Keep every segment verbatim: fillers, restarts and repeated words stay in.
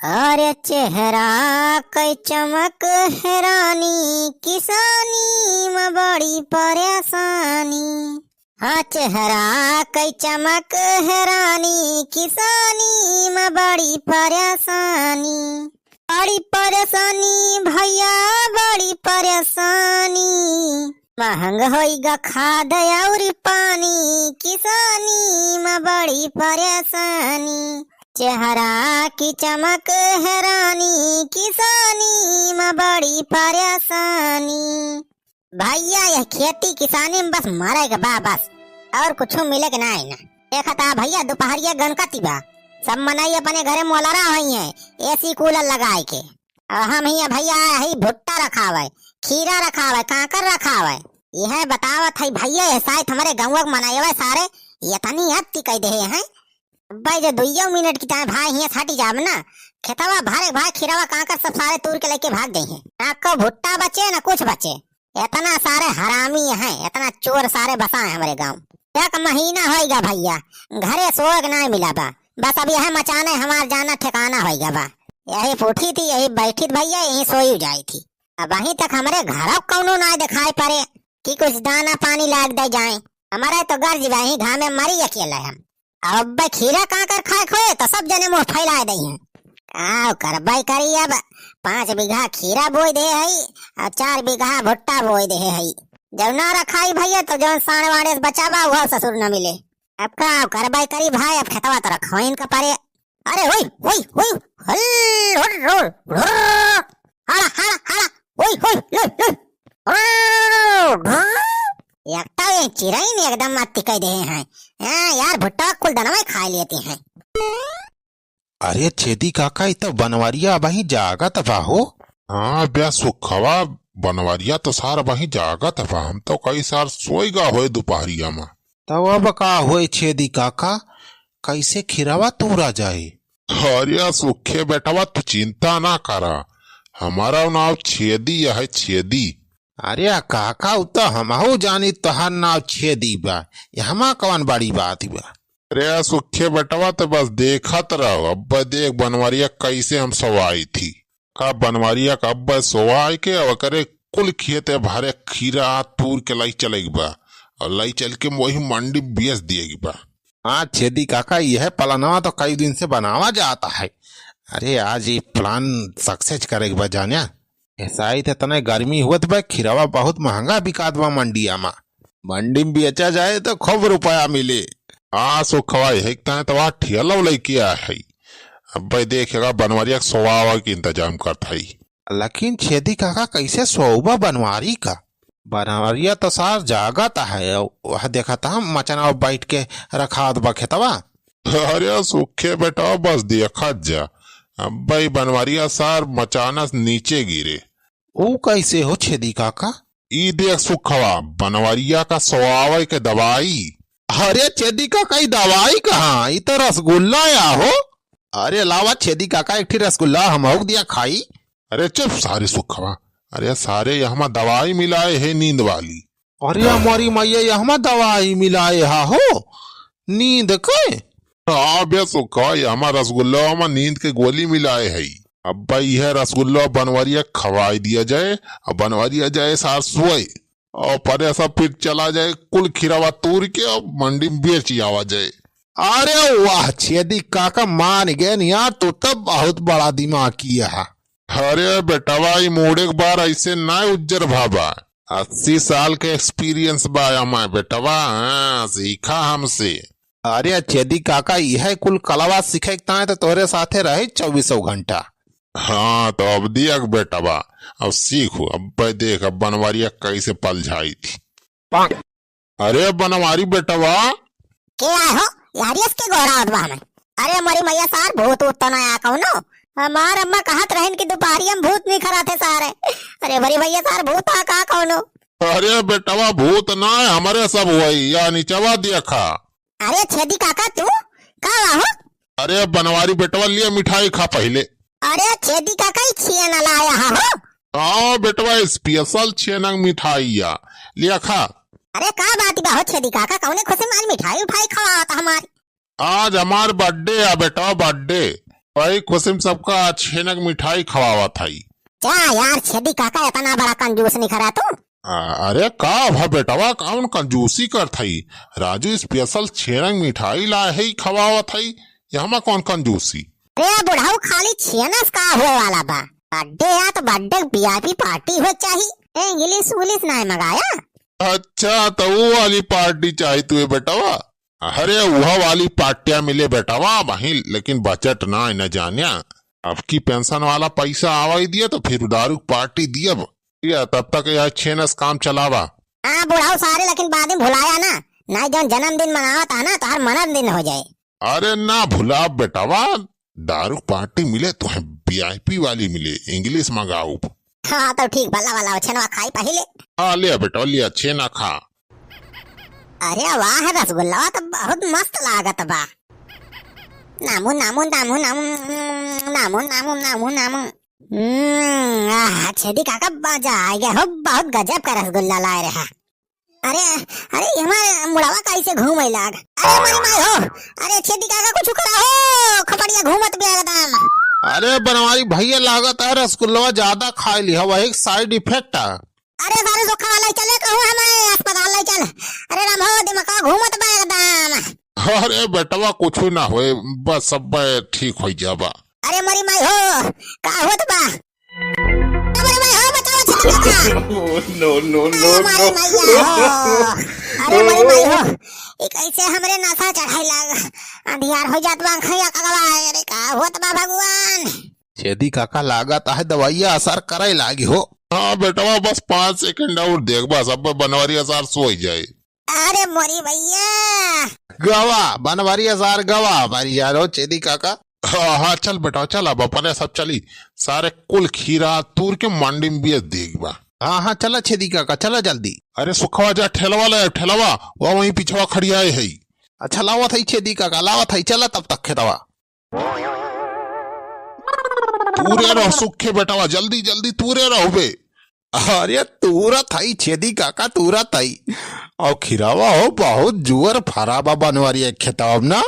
अरे चेहरा कै चमक है रानी, किसानी में बड़ी परेशानी। हाँ, चेहरा कै चमक है रानी, किसानी में बड़ी परेशानी। बड़ी परेशानी भैया, बड़ी परेशानी। महंग होइगा खाद अउरी पानी, किसानी में बड़ी परेशानी। चेहरा की चमक है रानी, किसानी में बड़ी परेशानी। भैया, यह खेती किसानी में बस मरे के बा, बस, और कुछो मिले के नाहीं ना। देखत हा भैया, दुपहरिया गनकती बा, सब मनई अपने घरे मोलरा होइहैं, AC cooler लगाए के। और हम हियाँ भैया, यही भुट्टा रखावे, खीरा रखावे, कांकर रखावे। यह बतावत है भैया, यह साइत हमरे गउँवा के मनइवा सारे यतनी अति कइ देहे हैं। अब्बे जे दुइयो मिनट की ताईं भाई हियाँ से हटी जाब ना, खेतवा भरे भाई खीरवा कांकर सब सारे तूर के लइके भाग जइहैं। ना को भुट्टा बचे, ना कुछ बचे। एतना सारे हरामी हैं, एतना चोर सारे बसा हैं हमरे गाँव। एक महीना होइगा भैया, घरे सोए के नाहीं मिला बा। बस अब यह मचाने हमार जाना ठिकाना होइगा बा। यही उठी थी, यही बैठी थी भैया, यही सोई जाई थी। अबहीं तक हमरे घरौ कउनो नाहीं देखाई परे कि कुछ दाना पानी लाग दे जाए। हमरे तो गर्ज बा, यही घामे मरी अकेले हम। अब अब्बे खीरा कांकर खाए खोए तो सब जने मुँह फैलाए दइहैं। काव करबै करी अब, पाँच बीघा खीरा बोइ देहे हई और चार बीघा भुट्टा बोइ देहे हई। जब ना रखाई भैया तो जौन साँड़ वाँड़े से बचा बा, उहौ ससुर न मिले। अब काव करबै करी भाई, अब खेतवा तो रखवाइन का परे। अरे ओई, ओई, ओई, हल, हुर, हुर, हुर। हड़ा, हड़ा, हड़ा, ओई, ओई, लोई, लोई। एकटा ये चिरइन एकदम अति कइ देहे हैं। हाँ यार, भुट्टा कुल दनवा खाइ लेती हैं। अरे छेदी काका, ई तो बनवरिया अबहीं जागत बा हो। हाँ बे सुखवा, बनवरिया तो सार अबहीं जागत बा। हम तो कही सार सोइगा होए दुपहरिया मा। तब अब का होए छेदी काका, कइसे खीरवा तूरा जाए? अरे सुखे बेटवा, तू चिंता ना करा, हमारा नाव छेदी है, छेदी। अरे काका, उ त हमहू जानी तोहार नाव छेदी बा, एहमा कवन बड़ी बात बा? अरे सुखे बेटवा, त बस देखत रहो, अब देख बनवरिया कइसे हम सोवाई थी। का बनवरिया का अब सोवाई के अब करे कुल खेते भरे खीरा तूर के लई चले के बा, और लई चल के वही मंडी बेच दिए के बा। हाँ छेदी काका, यह प्लानवा तो कई दिन से बनावा जाता है। अरे आज ये plan success करे के बा जान्या। ऐसा ही थे तने गर्मी हुअत बा, खीरवा बहुत महंगा बिकात बा मंडिया मा। मंडी में बेचा जाए तो खूब रुपया मिले। हाँ सुखवा, यही तने तो वहाँ ठेला लइके आए है। अब भाई देखेगा, बनवरिया के सोवावा के इंतजाम करत है। लेकिन छेदी काका, कइसे सोउबा बनवारी का? बनवरिया तो सार जागत है, वह देखत है मचनवा बैठ के रखात बा खेतवा। अरे सुखे बेटा, बस देखत जा, अब भाई बनवरिया सार मचाना से नीचे गिरे। ऊ कइसे हो छेदी काका? ई देख सुखवा, बनवरिया का सोवावे के दवाई। अरे छेदी काका, ई दवाई कहाँ, ई तो रसगुल्ला या हो। अरे लावा छेदी काका, एक ठी रसगुल्ला हमहू के दिया खाई। अरे चुप सारे सुखवा, अरे सारे यहमा दवाई मिलाए है नींद वाली। अरे हमारी मैया, यहमा दवाई मिलाए हा हो, नींद के? हाँ बे सुखवा, यहमा रसगुल्ला मा नींद के गोली मिलाए है। अब भाई यह रसगुल्ला बनवरिया खवाई दिया जाए, अब बनवरिया जाए सार सोए। और परे सब फिर चला जाए, कुल खीरवा तूर के और मंडी में बेच आवा जाए। अरे वाह छेदी काका, मान गए यार, तू तो बहुत बड़ा दिमागी है। अरे बेटवा, ई मूड़े के बार ऐसे ना उज्जर भाबा, अस्सी साल के experience बा हमारे बेटवा, हाँ, सीखा हमसे। अरे छेदी काका, यह कुल कलवा सीखे के ताए तो तोहरे साथे रहे चउबीसों घंटा। हाँ, तो अब देख बेटवा, अब सीखो, अब भाई देख, अब बनवरिया कैसे पलझाई थी। अरे बनवारी बेटवा। के आए हो? यारियस के गोहरावत बा हमें। अरे मोरी मैया सार, भूत ऊत तो ना आया कौनो? हमार अम्मा कहत रहन कि दुपहरिया में भूत निखरत है सारे। अरे मोरी मैया सार, भूत आ का कौनो? अरे बेटवा, भूत ना है, हमरे सब वही, या नीचवा देखा। अरे छेदी काका, तू का आवा हो? अरे बनवारी बेटवा, लिया मिठाई खा पहिले। अरे छेदी काका, ई छेना लाया हा हो? हाँ बेटवा, special छेना के मिठाई या, लिया खा। अरे का बात बा हो छेदी काका, कौने खुशी में आज मिठाई उठाई खवावत हमारी? आज हमार birthday है बेटवा, birthday। वही खुशी में सबका छेनक मिठाई खवावत हई। जा यार छेदी काका, इतना बड़ा कंजूस निकरा तू। आ, अरे का भा बेटवा, कौन कंजूसी करत हई? राजू special छेनक मिठाई लाए हई, खवावत हई, यहाँ कौन कंजूसी? अरे बुढ़ऊ, खाली छेनस का होए वाला बा? Birthday आ तो birthday VIP party होए चाही। ए, English उंग्लिश नाय मंगाया? अच्छा, तो वो वाली party चाही तुहे बेटवा? अरे, वह वाली पार्टियां मिले बेटवा वहीं, लेकिन बजट ना, न जान्या। अब की पेंशन वाला पैसा आवाई दिया तो फिर दारू की पार्टी दियब। या तब तक यह छेनस काम चलावा। हाँ बुढ़ऊ सारे, लेकिन बाद में भुलाया ना, नहीं जौन जन्मदिन मनावत है ना, तो हर मनन दिन हो जाए। अरे ना भुलाब बेटवा, दारू पार्टी मिले तो है, VIP वाली मिले, English मंगाउब। हाँ तो ठीक बा, लावा लावा छेनवा खाई पहिले। हाँ लिया बेटवा लिया, छेना खा। अरे वाह, रसगुल्ला तो बहुत मस्त लागत बा। नामू, नामू, नामू, नामू, नामू, नामू, नामू, नामू। हम्म, आह, छेदी काका मजा आ गया हो, बहुत गजब का रसगुल्ला लाए रहा। अरे, अरे, ये हमारे मुड़वा कैसे घूमे लाग? अरे, मरी माई हो, अरे, छेदी काका कुछ करा हो, खोपड़िया घूमत बे एकदम। अरे, बनवारी भैया लागत है रसगुल्ला ज्यादा खाए ली हो, वही side effect है। अरे सारे सोखा वाला चले कहूँ हमें अस्पताल ले चल। अरे राम हो, दिमाग घूमत बा एकदम। अरे बेटवा कुछ ना होए, बस सब ठीक हो जाबा। अरे मरी माई हो, का होत बा? अरे मरी माई हो, बचाओ छेदी काका। No, no, no, अरे मरी no। माई हो। अरे मरी माई हो, ये कैसे हमरे नशा चढ़ाई लाग, अंधियार हो जात बा, खैया कगवा, अरे का होत बा भगवान? छेदी काका लागत है दवाइया असर करे लागी हो। हाँ बेटवा, बस पाँच second और देख, बस अब बनवारी असार सोई जाए। अरे मोरी भैया। गवा, बनवारी असार गवा, हमारी यार हो छेदी काका। हाँ, हाँ, चल बेटवा, चल, अब अपने सब चली। सारे कुल खीरा तूर के मंडी में बेच देख बा। हाँ, हाँ, चला छेदी काका, चला जल्दी। अरे सुखवा जा, ठेलवा ले, ठेलवा, वो वहीं पिछवा खड़ियाए है। अच्छा, लावत है छेदी काका, लावत है, चला तब तक खेतवा। तूरे रहो सुखे बेटवा, जल्दी जल्दी तूरे रहो बे। अरे तूरत हई छेदी काका, तूरत हई। और खिरावा हो बहुत जुअर फरा बा बनवारी एक खेतवा में ना।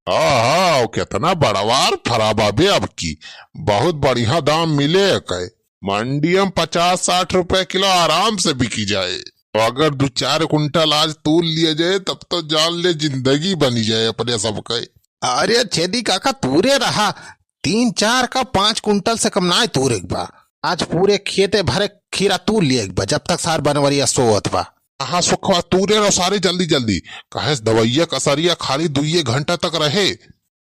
हाँ, हाँ, केतना बड़वार फरा बा बे अब की। बहुत बढ़िया दाम मिले है। मंडिया में पचास साठ रुपए किलो आराम से बिकी जाए। तो अगर दो चार कुंटल आज तूल लिया जाए, तब तो जान ले जिंदगी बनी जाए अपने सबके। अरे छेदी काका, तूरे रहा, तीन चार का पाँच कुंटल से कम नाय तूरे के बा। आज पूरे खेते भरे खीरा तूल लिया के बा, जब तक सार बनवरिया सोवत बा। हाँ सुखवा, तूरे रहो सारे जल्दी जल्दी, काहे से दवैया कसरिया खाली दुइये घंटा तक रहे।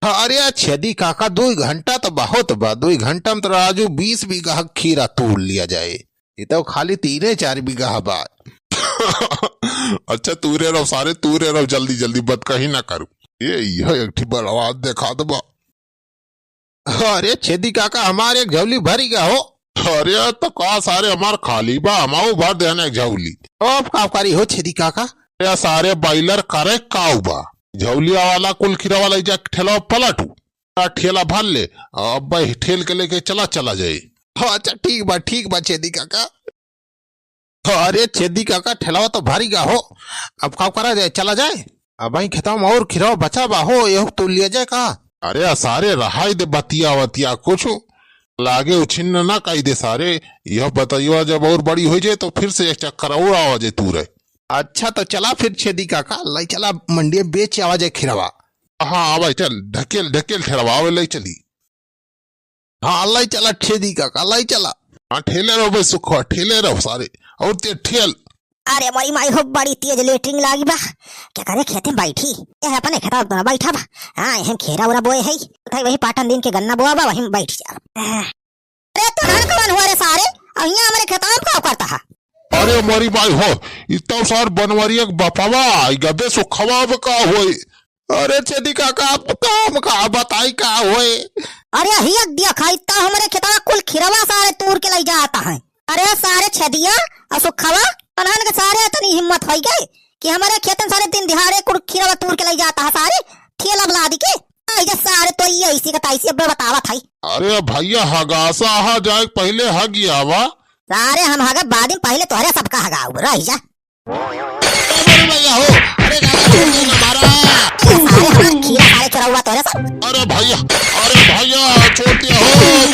अरे छेदी काका, दुई घंटा तो बहुत बा, दुई घंटा में तो राजू बीस बीघा खीरा तूल लिया जाए, ये तो खाली तीने चार बीघा बा। अच्छा तूरे रहो सारे, तूरे रहो, जल्दी जल्दी, बतकही ना करू। ये यह एक ठी बड़वा देखात बा। अरे छेदी काका, हमार एक झौली भरी गा हो। अरे तो का सारे, हमार खाली बा, हमाऊ भर देना एक झौली। अब का करी हो छेदी काका? अरे सारे बॉयलर करे काऊ बा, झौलिया वाला कुल खीरा वाला जा ठेला पलटू। आ, ठेला भर ले, अब भाई ठेल के लेके चला, चला जाए। हाँ, अच्छा, ठीक बा, ठीक बा, छेदी काका। अरे, छेदी काका, ठेलावा तो भारी गा हो, अब का करा जाए, चला जाए? अब भाई खेतवा में और खीरावा बचा बा हो, यहू तो लिया जाए का? अरे, सारे रहाई दे बतिया वतिया कुछ, लागे उछिन्न ना कही दे सारे, यह बतैया जब और बड़ी हो जाए तो फिर से एक चक्कर और आवा जाए तू रहे। अच्छा, तो चला फिर छेदी काका, लाई चला मंडिया बेच आवा जाए खीरावा। हाँ, आवा चल, ढकेल, ढकेल ठेलावा, आवे लाई चली। हाँ, लाई चला छेदी काका, लाई चला। हाँ, ठेले रहो बे सुखवा, ठेले रहो सारे, और ते ठेल। अरे मोरी माई हो, बड़ी तेज लेटरिन लागी बा। क्या करे खेते में बैठी? ये अपने खेता में बैठा बा। हाँ, यहीं खीरा उरा बोए है। उठाई वही पाटन दिन के गन्ना बोआ बा, वहीं बैठ जा। अरे तू धन कौन हुआ रे सारे? और यहाँ हमारे खेता में का करता है? अरे मोरी माई हो, इतना सार बनवरिया के बपवा आई गबे सुखवा अब का होई? अरे छेदी काका, अब काम का बताई का होए? अरे हियक दिया खाई त हमरे खेतवा कुल खीरवा सारे तूर के लई जाता है। अरे सारे छेदिया और सुखवा, अनहन के सारे इतनी हिम्मत होई गई कि हमरे खेतन सारे दिन दिहाड़े कुल खीरवा तूर के लई जाता है सारे, ठेला बला दी के। आई जा सारे तो ये इसी का ताई सी अब बतावत है। अरे भैया हगासा हा जाए पहले हग आवा। सारे हम हगा बाद में पहले तोहरे सबका हगाऊ रह जा। अरे भैया हो, अरे दादा, छोड़ दो ना, मारा। सारे हमार खीरा सारे चोरउआ तोरे सब। अरे भैया, अरे भैया, छोड़ दिया हो,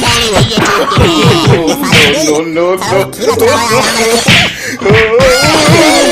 पाड़े भैया, छोड़ दिया। ये सारे खीरा, no, no, सारे no। खीरा चोरउआ आया हमारे खेत में।